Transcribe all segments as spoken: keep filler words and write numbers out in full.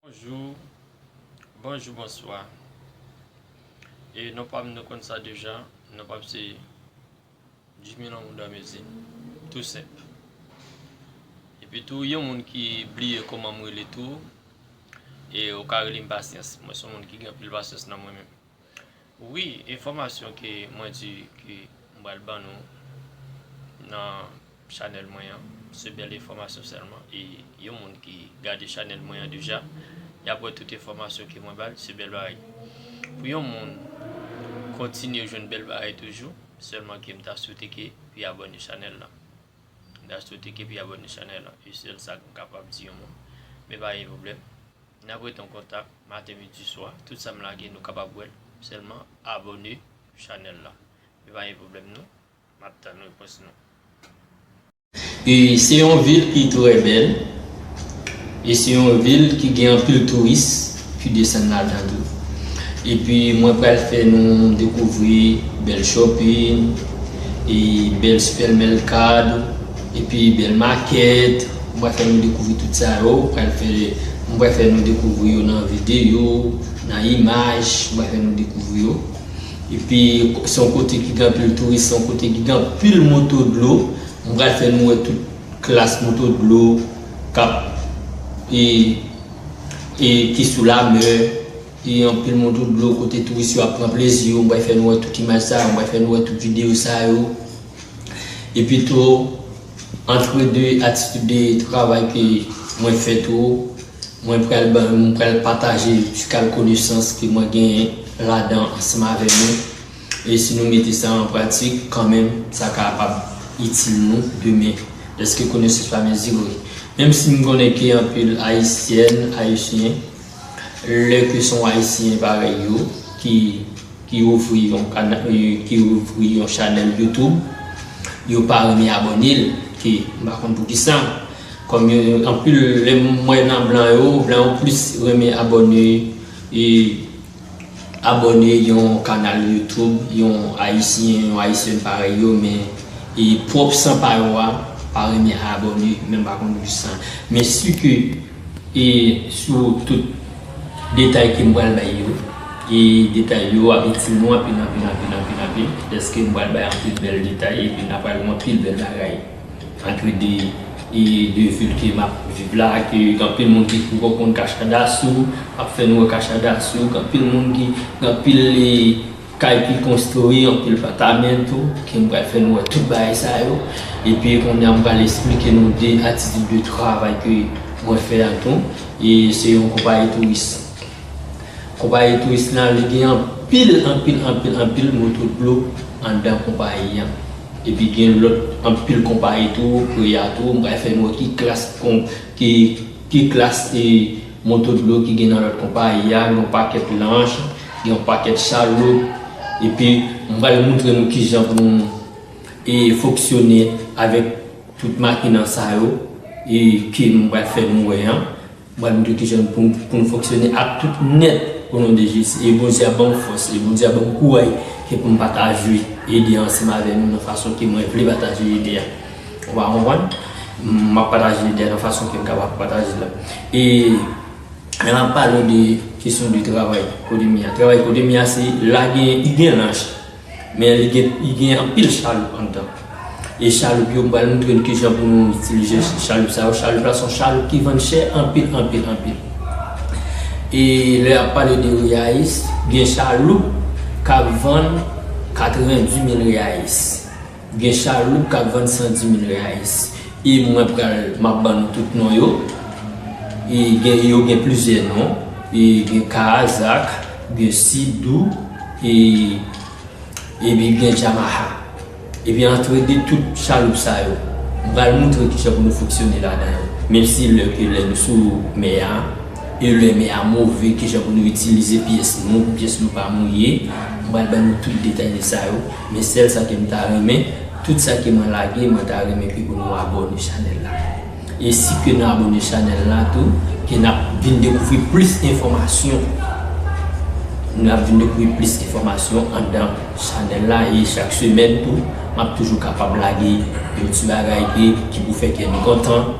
Bonjou, bonjou, bonswa. E non pa m, nou konn sa deja, non pa m se Jimmy Lanmou Damezin, tou senp. Epi tou, yon moun ki bliye kòman m rele tou, e ou ka rele m Pasyans. Mwen se yon moun ki gen anpil pasyans nan mwen menm. Wi, enfòmasyon ke mwen di ke m pral ban nou nan chanèl mwen an, se bèl enfòmasyon sèlman. E yon moun ki gade chanèl mwen an deja, y ap wè tout enfòmasyon ke mwen ba l, se bèl bagay. Pou yon moun kontinye jwenn bèl bagay toujou, sèlman ke m ta swete ke pou y abòne chanèl la. M ta swete ke pou y abòne chanèl la. E sèl sa ke m kapab di yon moun. Men pa gen pwoblèm. N ap rete an kontak maten, midi, swa. Tout sa m lage, nou kapab wè l. Sèlman abòne chanèl la. Men pa gen pwoblèm non. M ap tann repons nou. E se yon vil ki trè bèl. E se yon vil ki gen anpil touris ki desann ladan tou. Epi mwen pral fè nou dekouvri bèl shopping, e bèl supermercado, epi bèl market. Mwen pral fè nou dekouvri tout sa yo. Pral fè, mwen pral fè nou dekouvri yo nan videyo, nan imaj. Mwen pral fè nou dekouvri yo. Epi se yon kote ki gen anpil touris, se yon kote ki gen anpil moto dlo. Mwen pral fè nou wè tout klas moto dlo k ap e, e ki sou lamè. E anpil moto dlo kote touris yo ap pran plezi yo. Mwen pral fè nou wè tout imaj sa yo, mwen pral fè nou wè tout videyo sa yo. Epi tou, antre de atitid de travay ke mwen fè tou, mwen pral ban, mwen pral pataje ti kal konesans ke mwen genyen ladan ansanm avè nou. E si nou mete sa an pratik, kanmenm, sa kapab itil nou demen. Dèske konesans pa mezire. Menm si m konnen ke anpil Ayisyèn, Ayisyen, lè ke se yon Ayisyen parèy yo, ki, ki ouvri yon kana-, ki ouvri yon chanèl YouTube, yo pa renmen abòne l, ke m pa konn poukisa. Kòm yo, anpil lè m wè nan blan yo, blan yo plis renmen abòne, e, abòne yon kanal YouTube, yon Ayisyen, yon Ayisyèn parèy yo, men, e, pwòp san pa yo a, pa renmen abòne, men m pa konn poukisa. Men si ke e sou tout detay ke m pral bay yo. E detay yo ap itil nou anpil, anpil, anpil, anpil, anpil. Dèske m pral bay anpil bèl detay, epi n ap pral wè anpil bèl bagay. Antre de, e de vil ke m ap viv la, ke gen anpil moun ki poko konn Kachadasou, m ap fè nou wè Kachadasou, gen anpil moun ki, gen anpil, e, kay ki konstwi, anpil apartment tou, ke m pral fè nou wè tout bagay sa yo. Epi kounye a m pral esplike nou de atitid de travay ke mwen fè a tou. E se yon konpayi touris. Konpayi touris la, li gen anpil, anpil, anpil, anpil moto dlo anndan konpayi an. Epi gen lòt anpil konpayi tou, Korea tou, m pral fè nou wè ki klas kon-, ki, ki klas e moto dlo ki gen nan lòt konpayi a, gen yon pakèt lanch, gen yon pakèt chaloup, epi m pral montre nou kijan pou nou, e, fonksyone avèk tout makinan sa yo, e, ke m pral fè nou wè an. M pral montre kijan pou, pou nou fonksyone ak tout nèt, o non de Jezi. E Bondye ap ban m fòs, e Bondye ap ban m kouraj, ke pou m pataje ide ansanm avè nou nan fason ke mwen vle pataje ide a. Ou pa konprann? M ap pataje ide a nan fason ke m kapab pataje la. E lè m ap pale de kesyon de travay Kodemi a, travay Kodemi a se la gen, li gen lanch, men li gen, li gen anpil chaloup anndan. E chaloup yo, m pral montre nou kijan pou nou itilize chaloup sa yo. Chaloup la se yon chaloup ki vann chè anpil, anpil, anpil. E lè y ap pale de reais, gen chaloup k ap vann katrevenndimil reais. Gen chaloup k ap vann sandimil reais. E mwen pral, m ap ban nou tout non yo. E gen, yo gen plizyè non. E gen Kazak, gen Sidou, e, epi gen Yamaha. Epi antre de tout chaloup sa yo, m pral montre kijan pou nou fonksyone ladan yo. Menm si lè ke lè nou sou mè a, e lè mè a move, kijan pou nou itilize pyès nou, pou pyès nou pa mouye, m pral ban nou tout detay de sa yo. Men sèl sa ke m ta renmen, tout sa ke mwen lage, mwen ta renmen ke pou nou abòne chanèl la. E si ke nou abòne chanèl la tou, ke n ap vin dekouvri plis enfòmasyon. Nou ap vin dekouvri plis enfòmasyon anndan chanèl la, e chak semèn tou, m ap toujou kapab lage yon ti bagay ke, ki pou fè kè nou kontan,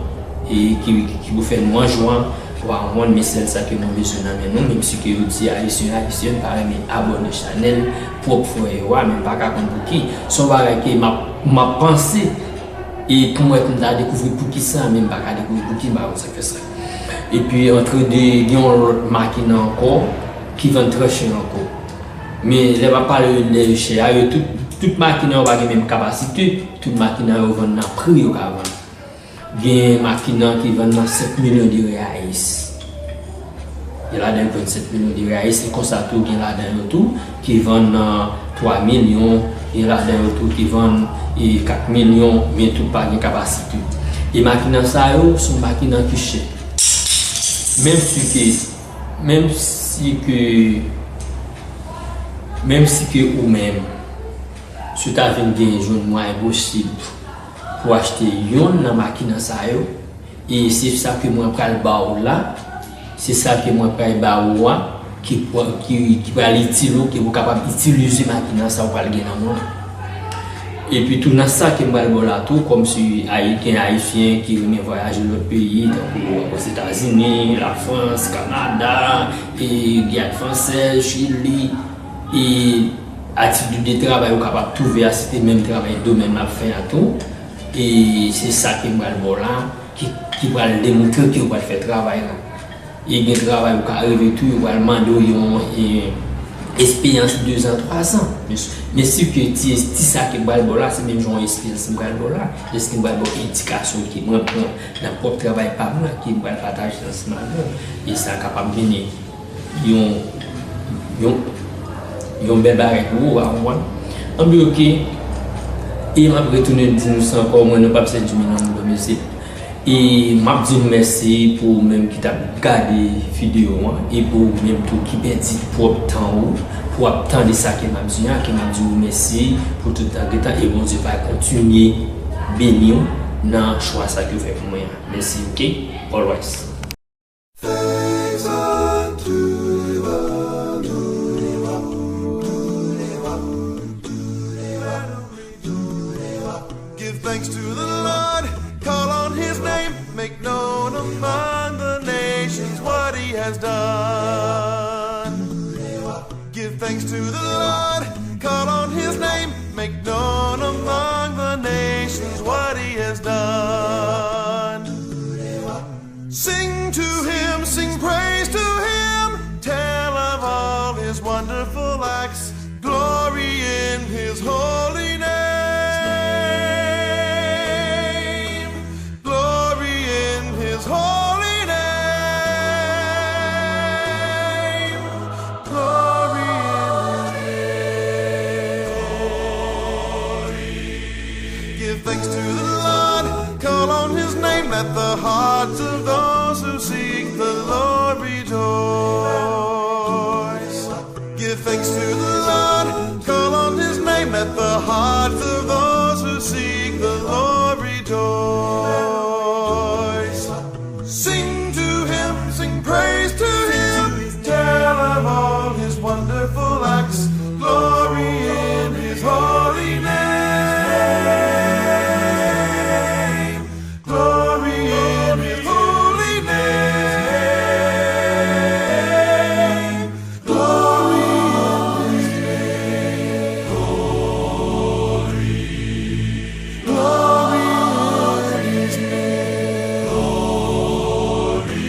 e ki, ki pou fè nou an jwa. pa konprann, men sèl sa ke mwen bezwen nan men nou, menm si ke yo di Ayisyen, Ayisyèn pa renmen abòne chanèl pwòp frè yo a, men m pa ka konn pouki. Se yon bagay ke m ap, m ap panse, e pou m wè pou m ta dekouvri poukisa, men m pa ka dekouvri pouki, m pa konn sa k fè sa. Epi, antre de, gen yon lòt makina ankò ki vann trè chè ankò. Men lè m ap pale de chè a, yo tout, tout makina yo pa gen menm kapasite, tout makina yo vann nan pri yo ka vann. Gen makina ki vann nan senk milyon de reais. Gen ladan yo ki vann senk milyon de reais, e konsa tou gen ladan yo tou ki vann nan twa milyon, gen ladan yo tou ki vann e kat milyon, men tout pa gen kapasite. E makina sa yo, se yon makina ki chè. Menm si ke, menm si ke, menm si ke ou menm, si w ta vin gen jwenn mwayen posib pou w achte yonn nan makina sa yo, e se sa ke mwen pral ba w la, se sa ke mwen pral ba ou a, ki, pwa- ki, ki pral itil ou, ke ou kapab itilize makina sa ou pral gen nan men w. Epi tou nan sa ke m pral ba w la tou, kòm si Ayi- gen Ayisyen ki renmen vwayaje lòt peyi, tankou Ozetazini, Lafrans, Kanada, e Giyàn Fransèz, Chili, e atitid de travay ou kapab twouve a, se te menm travay domèn m ap fè a tou. E se sa ke m pral ba w la, ki, ki pral demontre ke ou pral fè travay la. E gen travay ou ka rive tou, yo pral mande w yon e, esperyans de zan, twa zan. Men, men si ke ti, ti sa ke m pral ba w la, se menm jan yon esperyans m pral ba w la. Jis ke m pral ba w edikasyon ke mwen pran nan pwòp travay pa m la, ke m pral pataje ansanm avè w. E sa kapab mennen yon, yon, yon bèl bagay pou ou, ou konprann? Anben, oke. E m ap retounen di nou sa ankò, mwen, nou p ap sèvi nan move mesye. E m ap di nou mèsi pou ou menm ki t ap gade videyo an, e pou ou menm tou ki pèdi pwòp tan ou, pou w ap tande sa ke m ap di an, ke m ap di ou mèsi pou tout tan gen tan, e Bondye va kontinye beni w nan chwa sa ke w fè pou mwen an. Mèsi, oke? All right. Thanks unto the Lord. Give thanks to the Lord, call on his name, make known among the nations what he has done. Give thanks to the Lord, call on his name, make known among the nations what he has done. Sing to him, sing praise to him, tell of all his wonderful acts, glory in his holy name, glory in his holy name, glory in his name. Give thanks to the Lord, call on his name, let the hearts of those who seek the Lord rejoice. Give thanks to the Lord, call on his name, let the hearts of those who seek the Lord rejoice. Sing to him, sing praise to him, tell of all his wonderful acts, glory in his holy name, glory in his holy name, glory in his name, glory. Glory in his name. Glory.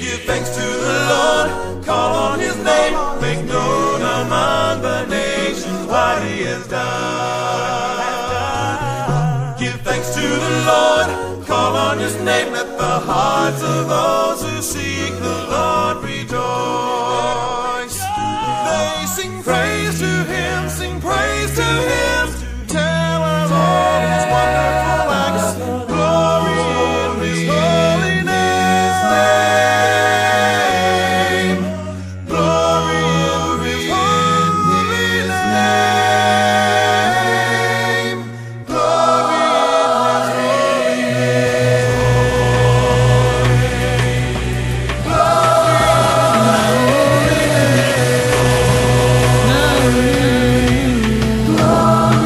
Give thanks to the Lord, call on his name, make known among the nations what he has done. Give thanks to the Lord, call on his name, let the hearts of those who seek the Lord rejoice. They sing praise to him, sing praise to him. Tell of all his wonderful acts, glory in his holy name. Glory in his holy name. Glory in his holy name. Glory in his holy name.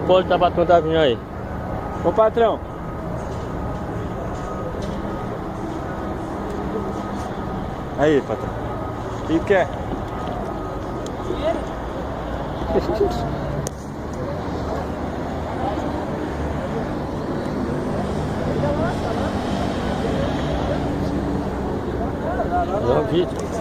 Paul ta patwon ta vin anyen. Bon patwon. Aye, patwon. Pike. Yo, vit.